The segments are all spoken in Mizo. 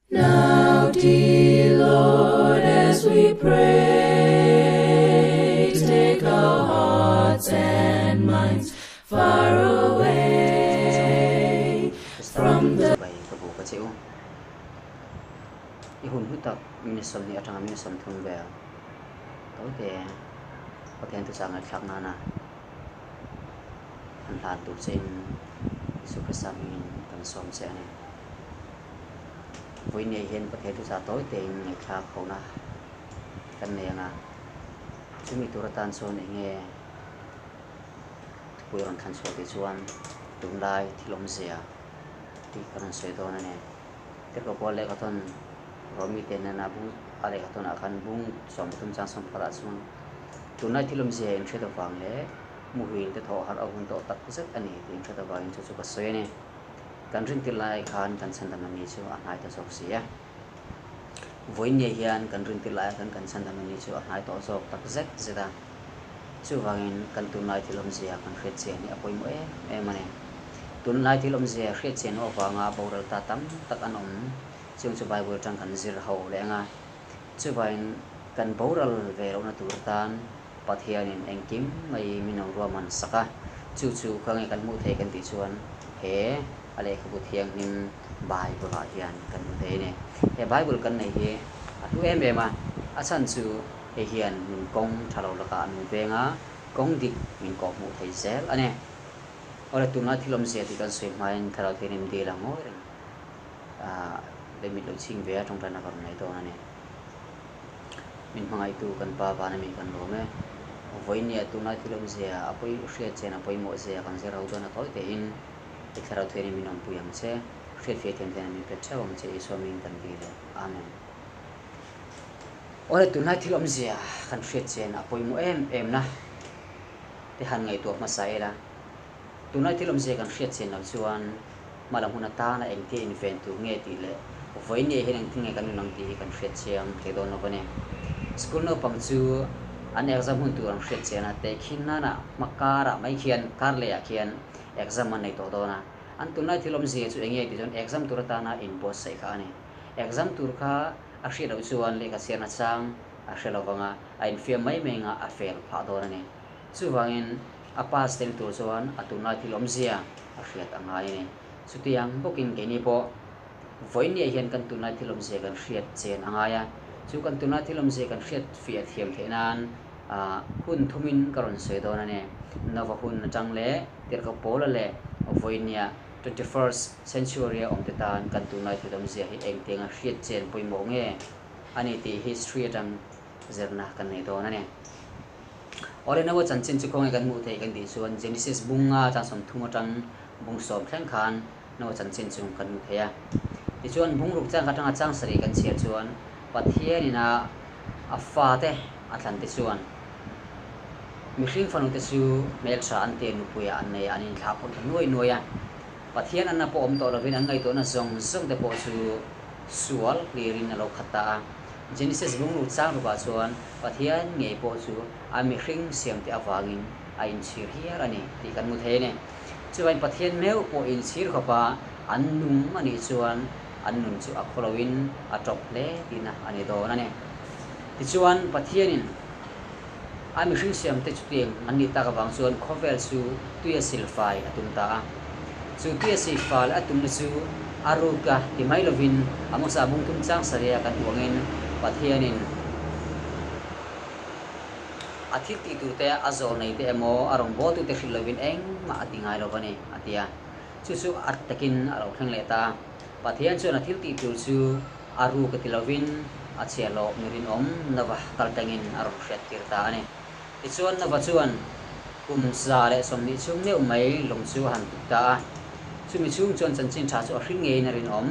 Now, dear Lord, as we pray, take our hearts and minds far away from the. Chibai ka bu ka che u. I hun hlu tak minute 20 atanga minute 30 vel tawite Pathian thuchah ngaihthlak nana han hlan tur chein Isu Krista hmingin kan sawm che a ni. Vawiin hian Pathian thuchah tawi tein ngaihthlak hona kan nei ang a, chumi tur atan chuan eng nge thupui rawn thlan chhuah tih chuan tunlai thil awmzia tih kan rawn sawi dawn a ni. Tirhkoh Paul lehkha thawn Romi te nena bung a lehkha thawnah khan bung 13 chang 14 ah chuan tunlai thil awmzia inhriat avang leh muhil te thawh harh a hun tawh tak zet a ni tih inhriat avangin chu chu ka sawi a ni. Kan rintir lai khan kan chhandam a ni chu a hnai ta zawk si a. Vawiin nge hian kan rintir lai khan kan chhandam a ni chu a hnai tawh zawk tak zet zet a. Chuvangin kan tunlai thil awmzia kan hriat chian hi a pawimawh em em a ni. Tunlai thil awmzia hriat chian loh avanga boral ta tam tak an awm chung chu Bible atang kan zir ho leh ang a. Chuvangin kan boral ve lohna tur atan Pathianin engkim mai min lo ruahman sak a, chu chu kha nge kan hmuh thei kan tih chuan he a lehkhabu thianghlim Bible ah hian kan hmu thei a ni. He Bible kan neih hi a hlu em em a, a chhan chu hei hian min kawng tha lo lakah min veng a, kawng dik min kawh hmuh thei zel a ni. Awle tunlai thil awmzia tih kan sawi hmain thlarau thianghlim dil a ngawi reng leh mit lo chhing ve a tawngtaina ka rawn nei dawn a ni. Min hmangaihtu kan pa van a mi kan lawm e. Vawinia tunlai thil awmzia a pawi hriat chian a pawimawh zia kan zir ho dawn a tawi tein i thlarau thianin min awmpui ang che, hriatfiah thiam thian a min pe theuh ang che Isua ming kan dil e. Amen. Awle tunlai thil awmzia kan hriat chian a pawimawh em em na te han ngaihtuah hmasa ila. Tunlai thil awmzia kan hriat chian loh chuan hmalam hun atana engtia inven tur nge tih leh vawiin nge hian engtin nge kan nun ang tih hi kan hriat chiang thei dawn lo a ni. School naupang chu an exam hun tur an hriat chian a, tehkhin nana hma karah mai khian kar lehah khian exam an nei tawh dawn a. An tunlai thil awmzia chu enge tih chuan exam tur atana inbuatsaih kha a ni. Exam tur kha a hriat loh chuan lehkha chhiarna chang a hre lo vang a, a infiam mai mai anga a fail phah dawn a ni. Chuvangin a pass tel tur chuan a tunlai thil awmzia a hriat a ngai a ni. Chutiang bawkin keini pawh vawinia hian kan tunlai thil awmzia kan hriat chen a ngai a. Chu kan tunlai thil awmzia kan hriat fiah thiam theih nan hun thumin ka rawn sawi dawn a ni. Nova hun atang leh Tirhkoh Paula leh vawinia 21st century a awmte tan kan tunlai thil awmzia hi engtianga hriat chen pawimawh nge a ni tih history atang zirna kan nei dawn a ni. Awle Noah chanchin chu khawnge kan hmuh theih kan tih chuan Genesis bunga chang 30 atang bung 10 thleng khan Noah chanchin chu kan hmu thei a. Tichuan bung ruk chang atanga chang 7 kan chhiar chuan Pathianin a a fate a thlan te chuan mihring fanu te chu hmeltha an tir nupuiah an nei a, an inthlah pawh ta nuai nuai a. Pathian anna pawh awm tawh lovin an ngaihtuahna zawng zawng te pawh chu sual hlirin a lo khat ta a. Genesis bunglu chang rukah chuan Pathian ngei pawh chu a mihring siamte avangin a inchhir hial a ni tih kan hmu thei a ni. Chuvain Pathian meuh pawh inchhir khawpa an nung a nih chuan an nun chu a khawloin a tawp hle tihna a ni dawn a ni. Tichuan Pathianin a mihring siamte chutiang an nih tak avang chuan khawvel chu tuia silfai a tum ta a. Chu tuia silfai a tumna chu a ruka ti mai lovin Amosa bungthum chang saria kan hmuh angin Pathianin a thil tih turte a zawl nei te emaw a rawngbawltute hrilh lovin engmah a ti ngai lo va ni a ti a. Chu chu a takin a lo thleng leh ta a. Pathian chuan a thil tih tur chu a ruka ti lovin a chhiahhlawh mi rinawm Nova kal tangin a rawn hriat tir ta a ni. Tichuan Nova chuan kum 120 chhung meuh mai lawng chu a han tuk ta a. Chumi chhung chuan chanchin tha chu a hring ngeiin a rinawm.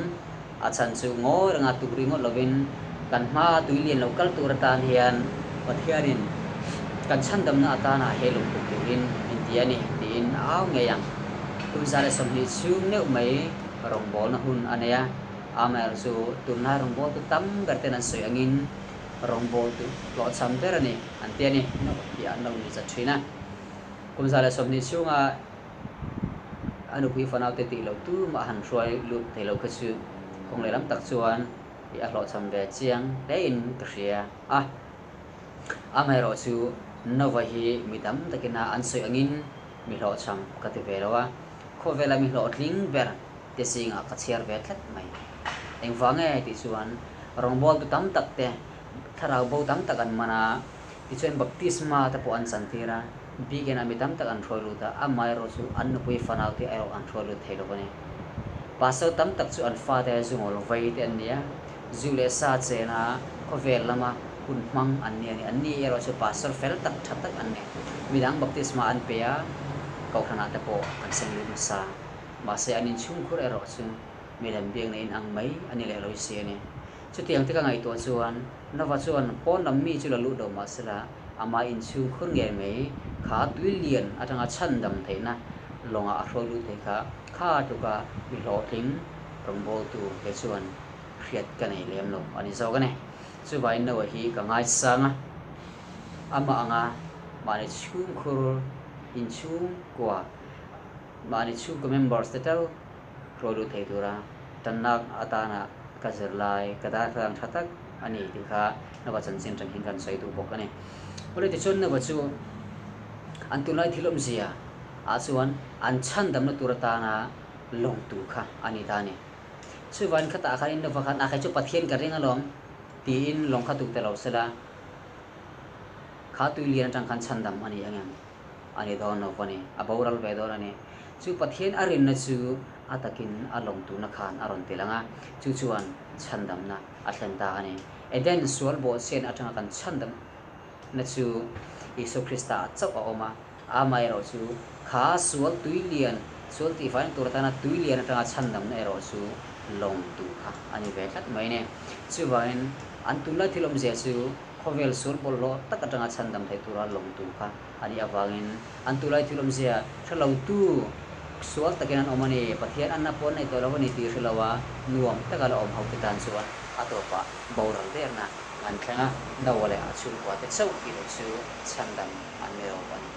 A chhan chu ngawi renga tuk ringawt lovin kan hma tui lian lo kal tur atan hian Pathianin kan chhandamna atana he lawng tuk turin min ti a ni tiin a au ngei ang. Kum 120 chhung meuh mai rawngbawlna hun a nei a. Amaherawhchu tunlai rawngbawltu tam ber ten an sawi angin rawngbawltu hlawhchham ber a ni an ti a ni tih an lo ni zat thin a. Kum 120 chhunga a nupui fanaute tih loh tumah han hruai lut thei lo kha chu kawng lehlam tak chuan I a hlawhchham ve chiang hlein ka hria a. Amaherawh chu Nova hi mi tam takina an sawi angin mi hlawhchham ka ti ve lo a, khawvela mi hlawhtling ber te zingah ka chhiar ve tlat mai. Engvang nge tih chuan rawngbawltu tam tak te thlarau bo tam tak an man a, tichuan baptisma te pawh an chantir a, biakina mi tam tak an hruai lut a, amaherawh chu an nupui fanau te erawh an hruai lut thei lo a ni. Pastor tam tak chu an fate zungawl vei te an ni a, zu leh sa chena khawvel lama hun hmang an ni a ni. An ni erawh chu pastor fel tak tha tak an ni. Midang baptisma an pe a, kohhranah te pawh an seng lut nasa. Mahse an inchhungkhur erawh chu milem biakna in ang mai a ni leh lo si a ni. Chutiang te ka ngaihtuah chuan Nova chuan pawn lam mi chu la luh lo mahsela amah inchhungkhur ngei mai kha tui lian atanga chhandam theihna lawngah a hruai lut thei kha kha tluka mi hlawhtling rawngbawltu he chuan hriat ka nei lem lo a ni zawk a ni. Chuvangin Noah hi ka ngaisang a, amah anga mahni chhungkhur inchhungkua mahni chhungkaw members te tal hruai lut thei tura tannak atana ka zirlai ka darthlalang tha tak a ni tih kha Nova chanchin atang hian kan sawi duh bawk a ni. Awle tichuan Nova chu an tunlai thil awmzia ah chuan an chhandamna tur atana lawngtu kha a ni ta a ni. Chuvain khatah khan Nova khan a kei chu Pathian ka ring alawm tiin lawng kha tuk ta lo sela kha tui lian atang khan chhandam a ni ang em? A ni dawn lo a ni, a boral ve dawn a ni. Chu Pathian a rinna chu a takin a lawng turna khan a rawn ti lang a, chu chuan chhandamna a thlen ta a ni. Eden sual bawhchhian atanga kan chhandamna chu Isua Krista ah chauh a awm a, amaherawh chu kha sual tui lian, sual tihfaina tur atana tui lian atanga chhandamna erawh chu lawng tur kha a ni ve tlat mai a ni. Chuvangin an tunlai thil awmzia chu Khawvel sual bawlhhlawh tak atanga chhandam theih tura lawmtu kha a nih avangin an tulai thil awmzia hre lotu sual takin an awm a ni. Pathian anna pawh an nei tawh lo a ni tih hre loa nuam taka la awm ho te tan chuan a tawpah boral derna an thleng a, Noah leh a chhungkua te chauh tih loh chu chhandam an ni lo a ni.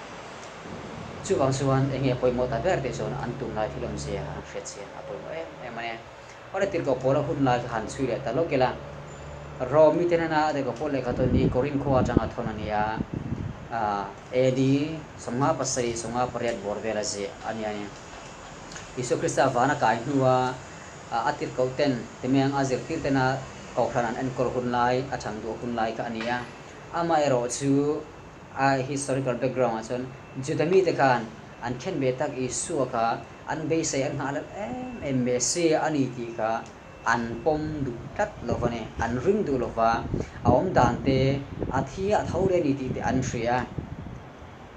Chuvang chuan eng nge pawimawh ta ber tih chuan an tunlai thil awmzia an hriatchian a pawimawh em em a ni. Awle tirhkoh pawl a hun lai kha han chhui leh ta lawk ila, Rom mite hnena tirhkoh pawl lehkha tawn hi Korin khua atanga thawn a ni a, AD 57, 58 bawr vela ziah a ni a ni. Isua Krista vana kai hnua a tirhkoh ten Temeng a zirtir tena kohhran an enkawl hun lai, a chang duh hun lai kha a ni a. Amaherawhchu a historical background ah chuan Juda mite khan an khen ve tak Isua kha An beisei an nghah leh em em Messi a ni tih kha an pawm duh tlat lo va ni, an ring duh lo va, a awm dan te, a thi a tho leh a ni tih te an hria.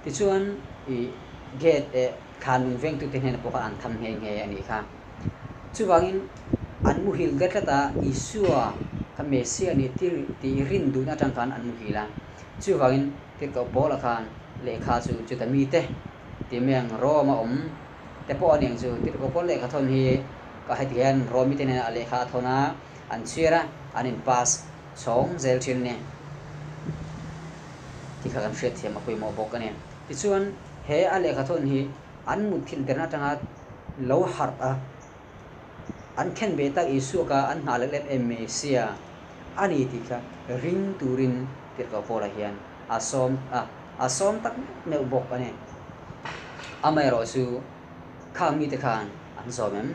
Tichuan i gate eh thlan lung vengtute hnenah pawh khan an tham nghe nghe a nih kha. Chuvangin an muhil der tlat a, Isua kha Messi a ni tih rin duhna atang khan an muhil a. Chuvangin Tirhkoh Paula khan lehkha chu Juda mite Ti mai ang, Rome a awm te pawh a ni ang chu. Tirhkoh pawl lehkha thawn hi ka heti hian Rome mite nen a lehkha a thawn a, an chhiar a, an in pass chhawng zel thin a ni. Ti kha kan hriatthiam a pawimawh bawk a ni. Tichuan, he a lehkha thawn hi an mutthilh derna atanga lo harh a, an khen ve tak Isua kha an nghah lek lek em mai sia a ni tih kha ring turin Tirhkoh Paula hian a sawm a. A sawm tak meuh meuh bawk a ni. Amaherawh chu khang mite khan an zawm em?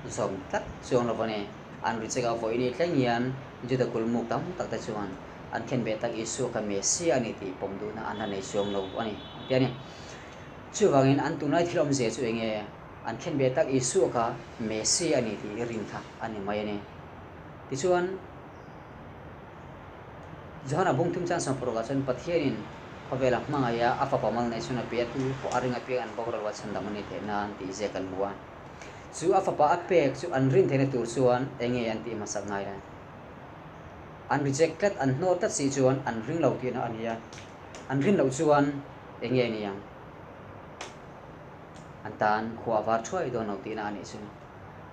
Zawm tlat chuang lo a ni. An ri chek a vawiin thleng hian Juda kulmuk tam tak te chuan an khen ve tak Isua kha Messiah a ni tih pawm duhna an la nei chuang lo a ni an ti a ni. Chuvangin an tunlai thil awmzia chu eng nge? An khen ve tak Isua kha Messiah a ni tih i rin kha a ni mai a ni. Tichuan. Johana bungthum chuan sawmparukah chuan Pathianin khawvela hmangaih a, a fapa mal nei chhun a pe a, tu pawh a ring apiang an boral a chhandam a ni theih nan tih ziak kan hmu a. Chu a fapa a pek chu an rin theihna tur chuan eng nge an tih hmasak ngai le? An reject tlat, an hnawr tlat si chuan an ring lo tihna a ni a, an rin loh chuan eng nge ni ang? An tan khua a var thuai dawn lo tihna a nih chu.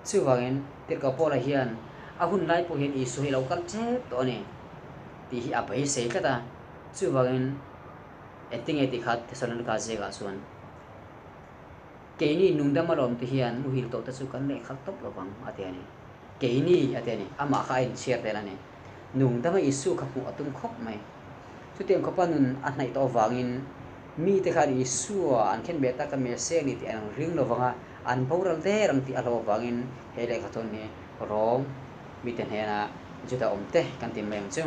Chuvangin, Tirhkoh Paula hian a hun lai pawh hian Isua hi a lo kal tep tawh a ni tih hi a beisei tlat a. Chuvangin, engtinge tih kha Thesalonika ziakah chuan, Keini nungdam alawm te hian muhil tawh te chu kan lehkhalh tawp lo vang, a ti a ni. Keini a ti a ni. Amah kha a inchhiar tel a ni. Nung danga Isua kha hmuh a tum khawp mai. Chutiang khawpa nun a hnaih tawh avangin mite khan Isua an khen beh taka Messiah a ni tih an ring lo vang a, an boral der ang tih a hlauh avangin he lehkhathawn hi Rom mite hnena Juda awmte kan ti mai ang chu,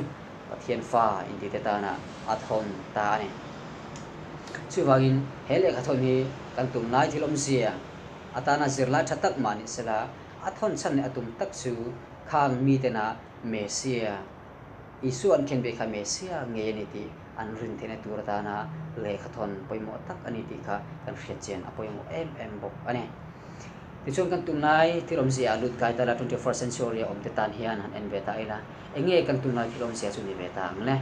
Pathian fa intite tana a thawn ta a ni. Chuvangin he lehkhathawn hi kan tunlai thil awmzia atana zirlai tha tak mah ni sela, a thawn chhan leh a tum tak chu khang mitena Messiah, Isua an khen ve kha Messiah ngei a ni tih an rin theihna tur atana lehkhathawn pawimawh tak a ni tih kha kan hriat chian a pawimawh em em bawk a ni. Tichuan kan tunlai thil awmzia a lut kai ta la, 21st century a awmte tan hian han en ve ta ila, eng nge kan tunlai thil awmzia chu ni ve ta ang le?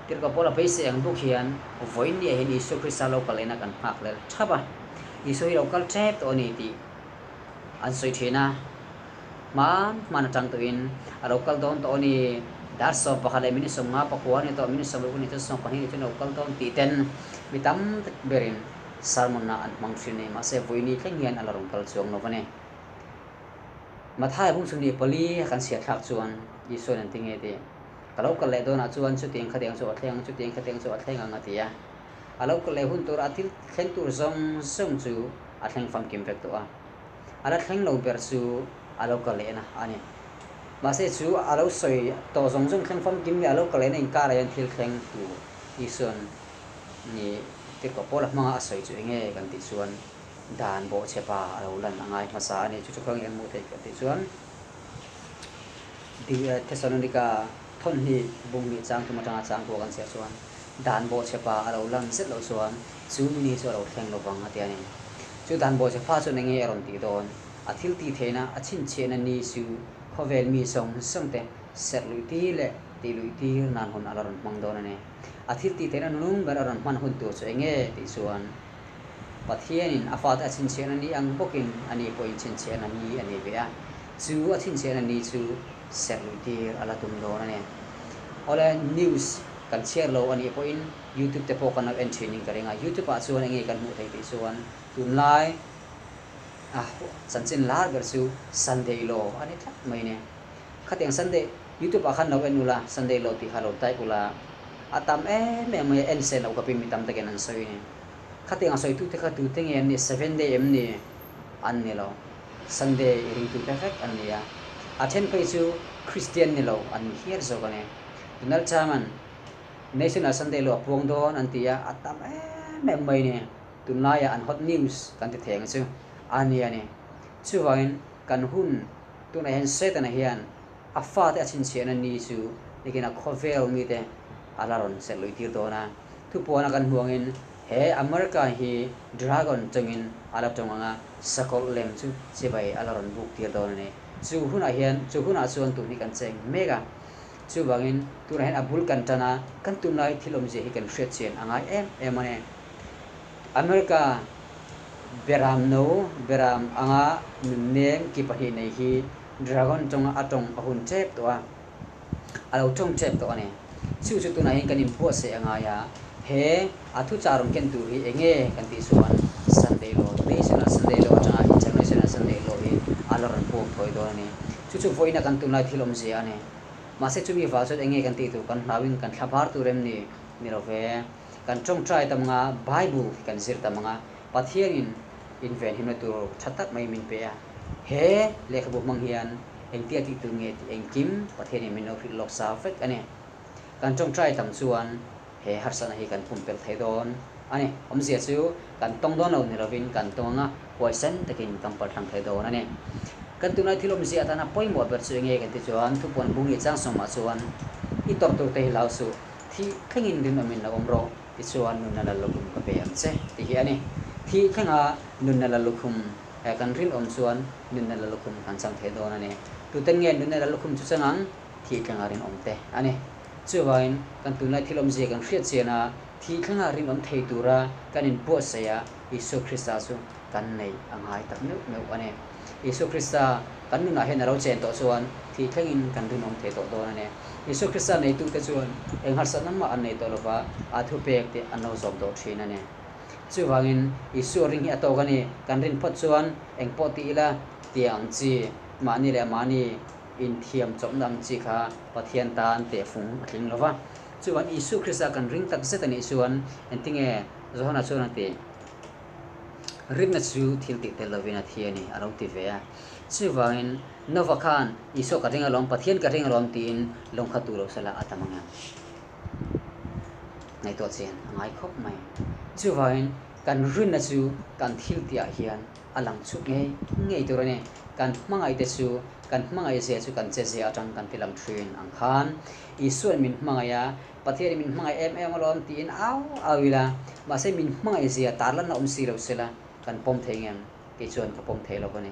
Tirhkoh Paula beisei ang bawk hian vawiin ni ah hian Isua Krista lo kal ena kan nghak lel thap a, Isua hi lo kal tep tawh a ni tih an sawi thin a. Hman hman atang tawhin a lo kal dawn tawh a ni. Dar 11 leh minute 50 pakua a ni tawh, minute 60 a ni chuan 20 ni chuan a lo kal dawn tih ten mi tam tak berin sermon ah an hmang thin a ni. Mahse vawiini thleng hian a la rawn kal chuang lo a ni. Mathai bung chhun ni pali a kan chhiat thlak chuan Isua'n an ti nge tih, Ka lo kal leh dawnah chuan chutiang khatiang chu a thleng ang, chutiang khatiang chu a thleng ang a ti a. A lo kal leh hun tur a thil thleng tur zawng zawng chu a thleng famkim vek tawh a. A la thleng lo ber chu a lo kal lehna a ni. Mahse chu a lo sawi tawh zawng zawng thleng famkim leh a lo kal lehna inkarah hian thil thleng tur Isua'n ni Tirhkoh Paula hmanga a sawi chu enge kan tih chuan dan bawhchhe pa a lo lan a ngai hmasa a ni. Chu chu khawnge kan hmuh theih kan tih chuan Thesalonika thawnhnih bunghnih chang thum atanga chang pawh kan chhiar chuan dan bawhchhe pa a lo lan zet loh chuan chu mini chu a lo thleng lovang a ti a ni. Chu dan bawhchhe fa chuan enge a rawn tih dawn? A thil tih theihna, a chhinchhiahna ni chu khawvel mi zawng zawng te serh luih tir leh tih luih tir nan hun a la rawn hmang dawn a ni. A thil tih theihna nunung ber a rawn hman hun tur chu enge tih chuan Pathianin a fate a chhinchhiahna ni ang bawkin a ni pawhin chhinchhiahna ni a nei ve a, chu a chhinchhiahna ni chu serh luih tir a la tum dawn a ni. Awle news kan chhiar lo a nih pawhin YouTube te pawh kan lo en thin in ka ring a, YouTube ah chuan enge kan hmuh theih tih chuan tunlai a chanchin lar ber chu Sunday law a ni tlat mai ni. Khatiang Sunday YouTube ah khan lo en ula Sunday law tih kha lo type ula a tam em em mai a, en sen loh khawpin mi tam takin an sawi ni. Khatiang a sawitute kha tute nge an nih? Seven day em ni? An ni lo. Sunday i ringtute vek an ni a. A then phei chu Kristian ni lo an ni hial zawk a ni. Donald Trump-a'n National Sunday law a puang dawn an ti a, a tam em em mai ni. Tunlaiah an hot news kan ti thei ang chu a ni a ni. Chuvangin kan hun tunah hian Satan-a hian a fate a chhinchhiahna ni chu nikin a khawvel mite a la rawn chelh luih tir dawn a. Thupuana kan hmuh angin he America hi Dragon tawngin a la tawng ang a, sakawlh lem chu chibai a la rawn buk tir dawn a ni. Chu hunah hian chu hunah chuan tun hi kan cheng mek a. Chuvangin tunah hian a bul kan tan a, kan tunlai thil awmzia hi kan hriat chian a ngai em em a ni. America beram no beram anga nunnem ki pahnih nei hi Dragon tawnga a tawng a hun tep tawh a. A lo tawng tep tawh a ni. Chu chu tunah hian kan inbuatsaih a ngai a, he a thuchah rawn ken tur hi eng nge kan tih chuan Sunday Law, National Sunday Law atanga International Sunday Law hi a la rawn puak thawi dawn a ni. Chu chu vawiina kan tunlai thil awmzia a ni. Mahse chumi vang chuan eng nge kan tih tur kan hlauin kan thla var tur em ni? Ni lo ve. Kan tawngtai tam anga Bible hi kan zir tam anga Pathianin invenhimna tur tha tak mai min pe a. He lehkhabu hmang hian Engtia tih tur nge tih engkim Pathianin min lo hrilh lawk sa vek a ni. Kan tawngtai tam chuan he harsatna hi kan pumpelh thei dawn a ni. Awmzia chu kan tawng dawn lo ni lovin kan tawng anga huaisen takin kan palthlang thei dawn a ni. Kan tunlai thil awmzia atana pawimawh ber chu enge kan ti chuan thupuan bung leh chang sawmah chuan i tawrh tur te hi hlau suh, thih thlengin rinawmin lo awm rawh tichuan nunna la lukhum ka pe ang che tih hi a ni. Thih thlenga nunna la lukhum. He kan rinawm chuan nunna la lukhum kan chang thei dawn a ni. Tuten nge nunna la lukhum chu chang ang? Thih thlenga rinawm te a ni. Chuvangin kan tunlai thil awmzia kan hriat chian a, thih thlenga rinawm thei tura kan inbuatsaih a, Isua Krista chu kan neih a ngai tak meuh meuh a ni. Isua Krista kan nunah hian a lo chen tawh chuan thih thlengin kan rinawm thei tawh dawn a ni. Isua Krista neitute chuan eng harsatna mah an nei tawh lova, a thupek te an lo zawm tawh thin a ni. Chuvangin, Isua ring hi a tawk a ni. Kan rin phawt chuan eng pawh ti ila tia ang chi. Mahni leh mahni inthiam chawpna ang chi kha Pathian tan tehfung a tling lo va. Chuan Isua Krista kan ring tak zet a nih chuan engtinge Johana chuan a ti? Rinna chu thil tih tel lovin a thi a ni, a lo ti ve a. Chuvangin Nova khan Isua ka ring alawm, Pathian ka ring alawm tiin lawng kha tu lo sela a tam ang em? Ngaihtuah chian a ngai khawp mai. Chuvangin kan rinna chu kan thil tihah hian a lang chhuk ngei ngei tur a ni. Kan hmangaihte chu kan hmangaih zia chu kan che zia atang kan ti lang thin ang khan Isua'n min hmangaih a, Pathianin min hmangaih em em alawm tiin au au ila, mahse min hmangaih zia tarlan a awm si lo sela kan pawm thei ngem? Kei chuan ka pawm thei lo a ni.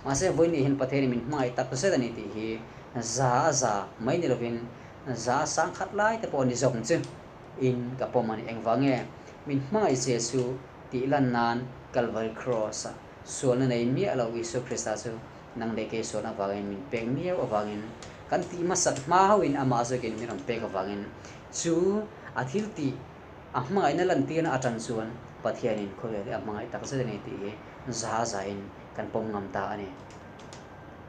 Mahse vawiin hian Pathianin min hmangaih tak zet a ni tih hi za a za mai ni lovin za a sang khat lai te pawh ni zawk ang chu in ka pawm a ni. Engvang nge min hmangaih zia chu tih lan nan Calvary Cross-a sualna nei miah lo Isua Krista chu nang leh kei sualna avangin min pek miau avangin kan tih hmasak hma hauhin amah zawkin min rawn pek avangin chu a thil tih a hmangaihna lantirna atang chuan Pathianin khawvel hi a hmangaih tak zet a ni tih hi za zain kan pawm ngam ta a ni.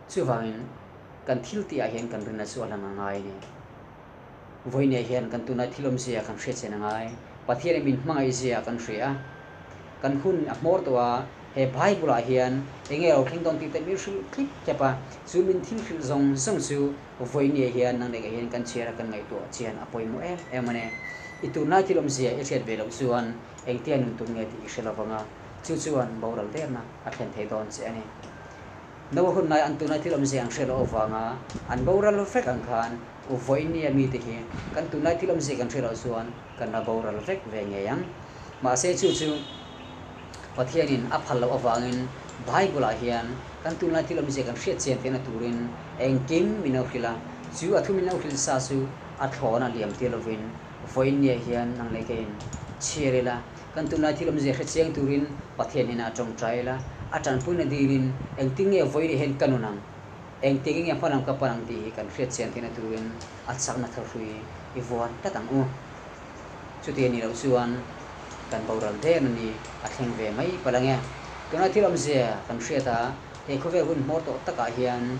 Chuvangin kan thil tihah hian kan rinna chu a lang a ngai a ni. Vawiinah hian kan tunlai thil awmzia kan hriat chian a ngai. Pathianin min hmangaih zia kan hria a, kan hun a hmawr tawh a, he Bible-ah hian eng nge lo thleng dawn tih te min hrilh tlip tlep a, chu min thil hrilh zawng zawng chu vawiinah hian nang leh kei hian kan chhiar a kan ngaihtuah chian a pawimawh em em a ni. I tunlai thil awmzia i hriat ve loh chuan engtia nun tum nge tih i hre lovang a, chu chuan boral derna a thlen thei dawn che a ni. Noa hun lai an tunlai thil awmzia an hriat loh avanga an boral vek ang khan vawinia mite hi kan tunlai thil awmzia kan hriat loh chuan kan la boral vek ve ngei ang. Mahse chu chu Pathianin a phal loh avangin Bible-ah hian kan tunlai thil awmzia kan hriat chian theihna turin engkim min lo hrilh a, chu a thu min lo hrilh sa chu a thlawn a liam tir lovin vawinia hian nang leh keiin chhiar ila Kan tunlai thil awmzia hre chiang turin Pathian hnenah tawngtai ila, a tanpuina dilin engtin nge vawiin hian ka nun ang, engtik nge hmalam ka pan ang tih hi kan hriat chian theihna turin a chakna thahrui i vuan tlat ang u. Chuti a nih loh chuan kan boral der na ni a thleng ve mai palh ang e. Tunlai thil awmzia kan hriat a, he khawvel hun hmawr tawh takah hian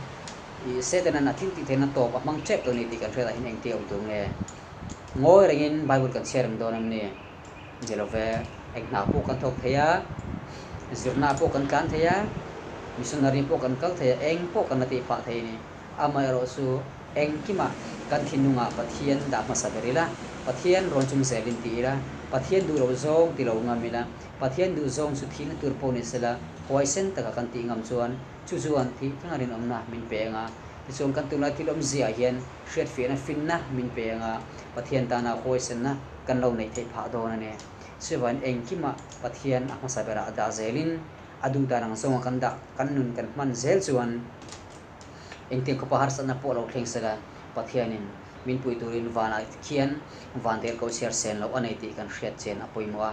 i Satan-a'n a thil tih theihna tawp a hmang tep tawh a ni tih kan hriatah hian engtia awm tur nge? Ngawi rengin Bible kan chhiar reng dawn em ni? Ni lo ve, eng hna pawh kan thawk thei a, zirna pawh kan tlan thei a, missionary pawh kan kal thei a, eng pawh kan la tih phah thei a ni. Amaherawh chu engkimah kan thinlungah Pathian dah hmasa ber ila, Pathian rawn chung zelin ti ila, Pathian duh loh zawng ti lo ngam ila, Pathian duh zawng chu thihna tur pawh ni sela huaisen taka kan tih ngam chuan chu chuan thih thleng a rinawmna min pe ang a, tichuan kan tunlai thil awmziaah hian hriatfiahna finna min pe ang a, Pathian tana huaisenna kan lo neih theih phah dawn a ni. Sivain engkimah Pathian a hmasa berah a dah zelin a duh dan ang zawnga kan dah kan nun kan hman zel chuan engtiang khawpa harsatna pawh lo thleng sela Pathianin min pui turin vanah khian vantirhkoh chhiar sen loh a nei tih kan hriat chian a pawimawh a.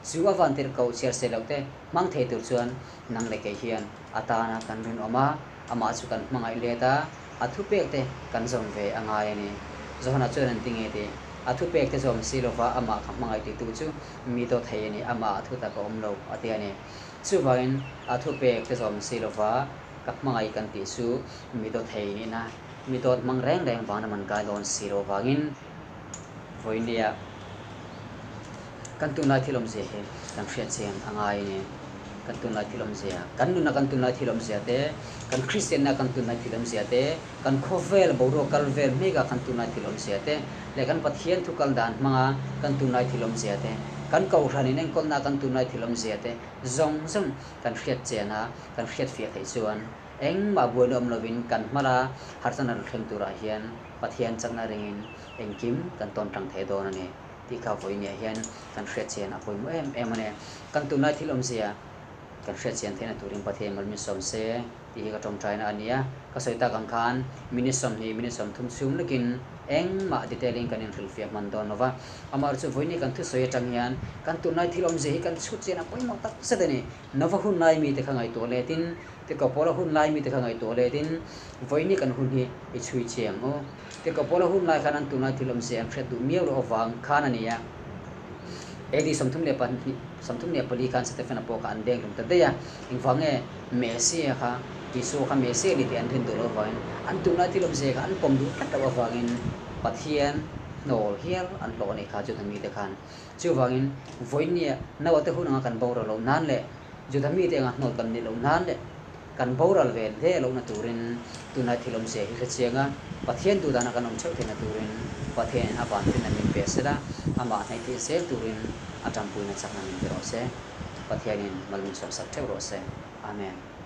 Chu a vantirhkoh chhiar sen loh te hmang thei tur chuan nang leh kei hian a tana kan rinawm a, amah chu kan hmangaih let a, a thupek te kan zawm ve a ngai a ni. Johana chuan an ti nge tih? A thupek te zawm si lova amah ka hmangaih titu chu mi dawt thei a ni, amah a thutak a awm lo a ti a ni. Chuvangin a thupek te zawm si lova ka hmangaih kan tih chu mi dawt thei nihna, mi dawt hmang reng reng vana man kai dawn si lo vangin vawinia kan tunlai thil awmzia hi kan hriat chian a ngai a ni. Kan tunlai thil awmzia, kan nuna kan tunlai thil awmzia te, kan Kristianna kan tunlai thil awmzia te, Kan khawvel boruak kal vel hmeka kan tunlai thil awmzia te leh kan Pathian thu kal dan hmanga kan tunlai thil awmzia te, kan Kohhran in enkawlna kan tunlai thil awmzia te zawng zawng kan hriat chian a, kan hriat fiah theih chuan engmah buaina awm lovin kan hmala harsatna rawn thleng turah hian Pathian chakna ringin engkim kan tawn tang thei dawn a ni tih kha vawiiniah hian kan hriat chian a pawimawh em em a ni. Kan tunlai thil awmzia kan hriat chian theihna turin Pathian mal min sawm se. Tih hi ka tawngtaina a ni a, ka sawi tak ang khan minute 20, minute 30 chhung lekin engmah detail in kan inhrilhfiah hman dawn lo va. Amaherawhchu vawiin kan thusawi atang hian kan tunlai thil awmzia hi kan chhut chian a pawimawh tak zet a ni. Nova hun lai mite kha ngaihtuah letin, Tikawpawla hun lai mite kha ngaihtuah letin vawiin kan hun hi i chhui chiang u. Tikawpawla hun lai khan an tunlai thil awmzia an hriat duh miau loh avang khan a ni a. AD 34 34 khan Stephen-a pawh kha an deng hlum ta daih a, engvang nge Messia kha Isua kha Messiah a ni tih an rin duh loh avangin, an tunlai thil awmzia kha an pawm duh tlat loh avangin Pathian hnawl hial an hlawh a nih kha Juda mite khan. Chuvangin, vawinia Noah te hun anga kan boral loh nan leh Juda mite anga hnawl kan nih loh nan leh kan boral ve hle lohna turin tunlai thil awmzia hi hrechiang a, Pathian duh dana kan awm theuh theihna turin Pathianin a vanfinna min pe sela, amah hnaih theih zel turin a tanpuina chakna min pe rawh se. Pathianin mal min sawmsak theuh rawh se. Amen.